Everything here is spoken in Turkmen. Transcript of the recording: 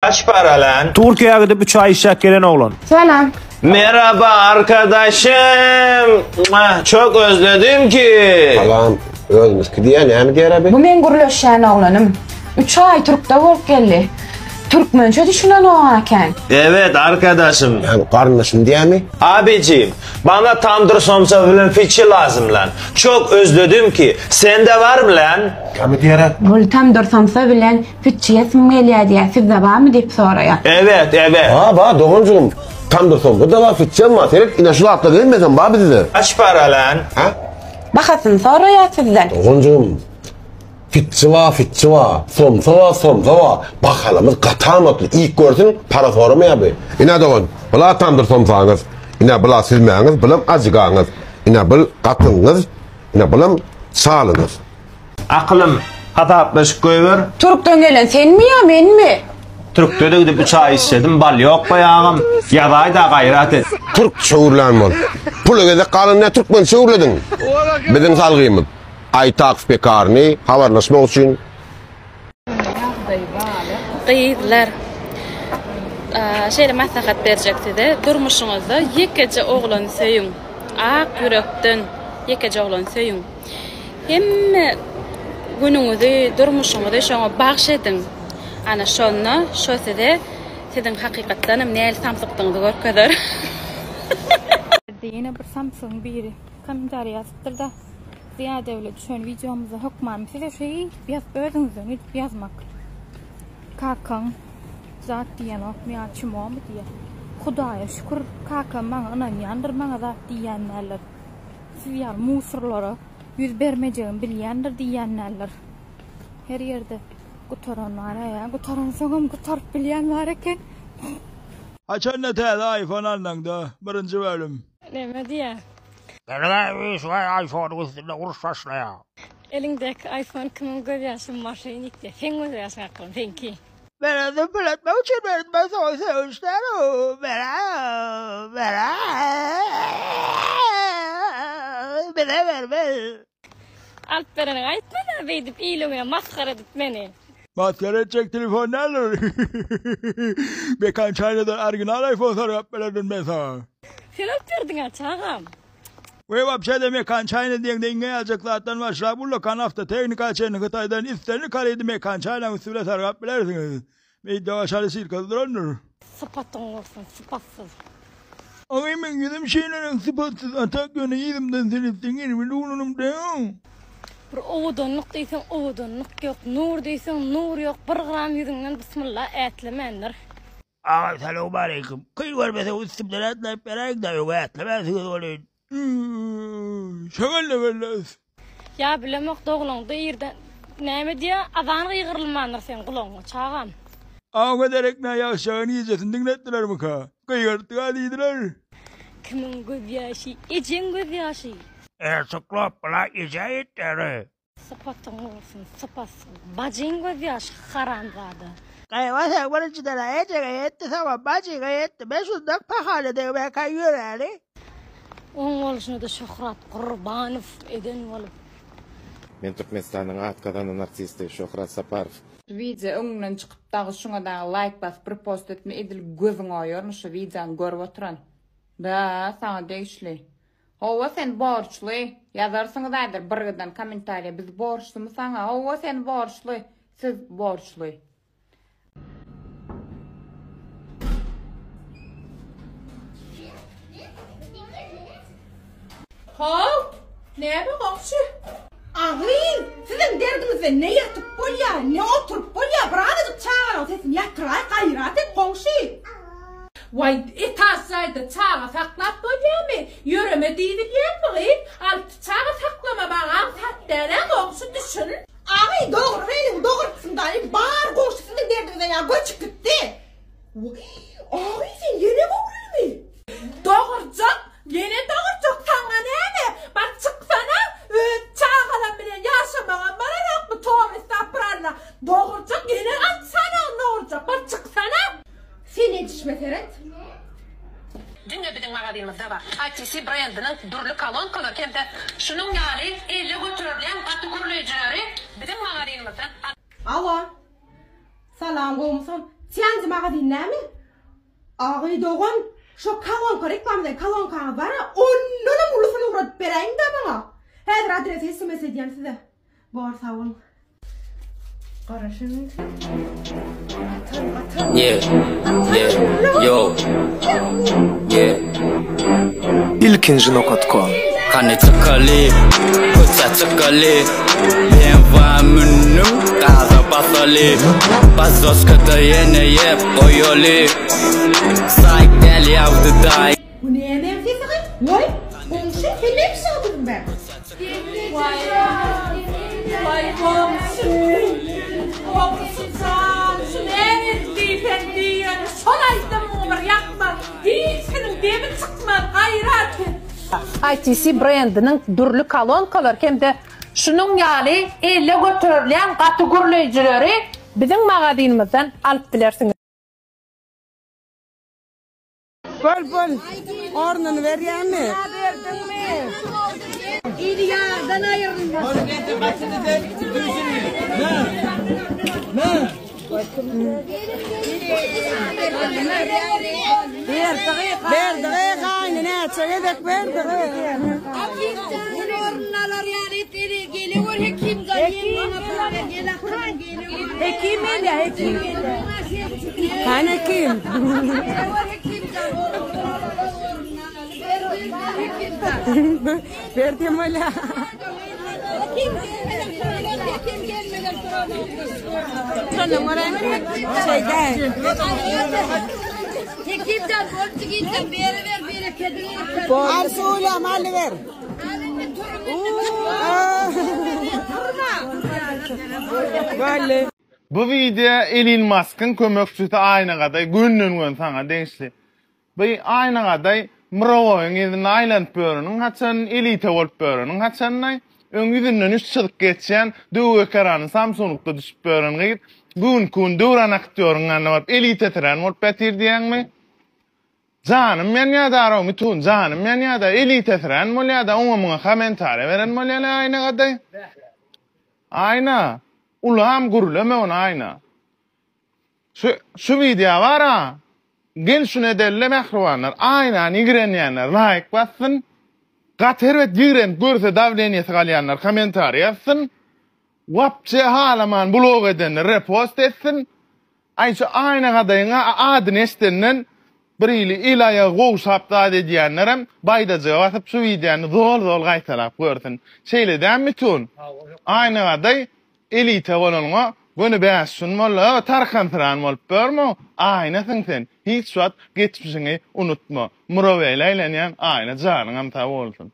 Kaç para lan? Türkiýä gidip 3 aý işläp gelen oglan. Salam. Merhaba arkadaşım. Muah, Çok özledim ki. Salam, özümizki diýýär, näme diýýär abi? Bu meň gürleşýän oglanym. 3 aý türkde bolup geldi. Türkmençe düşünenok eken. Evet arkadaşım. Näme, garyndaşym diýýärmi? Abicim, bana tandır somsa bilen fiçi lazım lan. Çok özledim ki. Sende var mı lan? Näme diýýär? Bul tamdyr somsa bilen fitçi ýesim gelýär diýýär. Sizde barmy diýip soraýar. Evet, evet. Ha, bar doganjygym. Tamdyr somsa da bar, fitçem bar. Seret, ine şu zatlar gelmesem bar bizde. Kaç para lan? Ha? Bahasyny soraýar sizden. Doganjygym. Fitçi bar, fitçi bar. Somsa bar, somsa bar. Bahalarymyz gaty amatly. Iýip görsün, para soramaýar bu. Ine dogan, bula tamdyr somsaňyz. Ine bula süzmäňiz, bulam ajygaňyz. Ine bul gatygyňyz, ine bulam şalyňyz. Akylym, hasaplaşyp goýber. Türkden gelen senmi ýa menmi? Türkde-de gidip üç aý işledim, bal ýok baý agam. Ýazaý-da gaýrat et. Türk çöwrülän bol. Pula gezek galanda nä türkmen çöwrülediň? Biziň salgymyz. Aýtakow pekarny habarlaşmak üçin. Gyzlar şeýle maslahat berjek size durmuşyňyzda ýekeje oglany söýüň ak ýürekden ýekeje oglany söýüň hemme günüňizi durmuşyňyzy şoňa bagş ediň ana şonda şo size siziň hakykatdanam näli samsykdygyňyzy görkezer. Ýene bir samsygyň biri kommentariý ýazypdyr-da. Zyýada bile düşen wideomyzda hökman size şeýdip ýazyp özüňizden gidip ýazmak. Kakaň zat diýenokmy ýa çimomy diýýär. Hudaýa şükür kakam maňa ynanýandyr maňa zat diýýän däldir. Siz ýaly musurlara ýüz bermejegimi bilýändir diýýän däldir. Her ýerde gutaran bar ýa gutaransoňam gutaryp bilýän bar eken. Haçanda täze iPhone alnaňda, birinji bölüm. Näme diýýär? Geliň iPhone-yň üstünde uruş başlaýar. Eliňdäki iPhone kimiň gözýaşy maşyn itýär? Seň gözýaşyň aklym seňki. Men özüm pul etmek üçin berdim ben saňa sögünçlerim bera bera bize bermez. Alyp bereniňi aýtmasa beýdip il öňüne masgara edip meni. Masgara etjek telefon däldir. Mekan Chinadan original iPhone sargap bererdim men saňa. Sen alyp berdiňä çagam. We wapşe-de Mekan China diýeňde iňňe ýaljak zatdan başlap ullakan awtotehnika çenli Hytaýdan islendik harydy Mekan China-nyň üsti bilen sargap bilersiňiz. Meýdde başaly sirkasy durandyr. Sypatyň bolsun sypatsyz. Agy meň ýüzüm şeýleräk sypatsyz atak ýöne yzymdan seretseň erbet oglanam däl. Bir owadanlyk diýseň owadanlyk ýok, nur diýseň nur ýok, bir gram ýüzüňden bismillah ätlemändir. Agam salowmaleýkim. Kyn görmeseň üstümden ätläp beräýiňdä öňe ätlemänsiňiz welin. Şeňňel welles. Ýa bilemok doglaňda irden näme diýýä azan gygyrylmandyr seň gulagyňa çagam. Aňa derek nä ýagşyjaga nijesini diňletdilermika? Gygyrtdyga diýdiler. Kimiň göz ýaşy ejeň göz ýaşy. Ertuklop bula eje itleri. Sypatyň bolsun sypatsyz bajyň göz ýaşy haramzada. Gaýyba sen birinjiden-ä ejeňe ýetdi soňam bajyňa ýetdi men şundak pahaly degmäkä ýöräli. Oň bolşuna-da Şöhrat Gurbanow eden bolup. Men Türkmenistanyň at gazanan artisti Şöhrat Saparow. Şu wideo öňüňden çykyp dagy şuňa dagy laýk basyp repost etme edil gözüň oýaryn şu wideony görüp oturan. Da saňa degişli. Howwa sen borçly. Ýazarsyňyz häzir birgiden kommentariýa biz borçlymy saňa howwa sen borçly siz borçly. How, näme goňşy? Agyz, siziň derdiňizden ne ýatyp bolýar, ne oturyp bolýar, birazajyk çagalaň sesini ýatyraý, gaýrat et, goňşy! Waý, etaž jaýda çaga saklap bolýarmy? Ýöreme diýilýärmi, gyz? Alty çaga saklama maňa aňsat däl-ä, goňşy, düşün! Agy, dogry eliňi dogurtsyň daýy, bar goňşy siziň derdiňizden ýa göçüp gitdi. Waý, agy sen ýene göwrelimi? Dogurjak, ýene dogurjak, saňa näme? Bar çyksana, öz çagalam bilen ýaşamagam bolanokmy, toba estagpuralla. Dogurjak, ýene alty sany dogurjak, bar çyksana. Sen edişime seret. Diňe biziň magazynymyzda bar. ITC brendiniň dürli kolonkalary hem-de şunuň ýaly elle göterilýän gaty gürleýjileri biziň magazynymyzdan Alo. Salam gowmysyň? Tianzi magazin näme? Agy dogan, şo kolonka reklama eden kolonkaňyz bar-a, ondanam ulusyny ugradyp beräýiň-dä maňa. Häzir adresi sms edýän size. Bor, sag boluň. Yeah, yeah, yo, yeah. Ilkinji nokat kom. Hany çykaly, köçä çykaly BMW mündüm, gaza basaly Bazoşkada ýene ýep goýaly Saýt däl ýagdy daý. Bu nämäň sesi gyz? Waý, goňşy, sen näme şadygyň bä? Waý goňşy, goňşy jan, şu näme etdi sen diýeni, şol aýdymyňy bir ýakmaz, hiç kimiň demi çykmaz, gaýrat et. ITC brendiniň dürli kolonkalary hem-de şunuň ýaly elle göterilýän gaty gürleýjileri biziň magazynymyzdan alyp bilersiňiz. Bol bol. Ornuny berýämi? Berdiňmi? Ili ýardan aýrylmasyn. Berdi gaýny näçe gezek berdi. Hekim gelýär, hekim gelýär. Hany hekim? Berdim bolýar. Hekimden boldy gitdim, beriber berekediňi. Al suwlam alyber. Bu wideo Elin Maskyň kömekçisi Aýnagadaý gönden-gön saňa degişli. Bu Aýnagadaý Mrowoýyň yzynda aýlanyp ýöreniň haçan, elite bolup ýöreniň haçandaý, öň ýüzünden üç çyzyk geçýän döwük ekrany Samsungda düşüp ýören gyz bu günki gün döwran aktýoryň ýanyna baryp elitesirän bolup ýatyr diýýäňmi? Janym ýanýada Mitun janym ýanýada elitesirän bolýada oňa muňa komentariýa beren bolýala Aýnagadaý. Aýna ulam gürleme ony Aýna. Şu şu wideo bara gel şuny edelde mähribanlar Aýnany ýigrenýänler laýk bassyn gaty erbet ýigrenip görse dawleniýesi galýanlar komentariýa ýazsyn wapçe halaman blok edenler repost etsin Aý şu Aýna gadaýyň adyny eşidenden bir hili el aýagy gowşap zat edýänlerem baýdajyga basyp şu wideony zol zol gaýtalap görsün. Şeýle dämi Mitun? Aýna gadaý elite bolanyňa göni bäş gün boldy. Ö tarkansyran bolup ýörme. Aýnasyň sen. Hiç wagt geçmişiňi unutma. Muraweýle aýlanýan Aýna janyňam sag bolsun.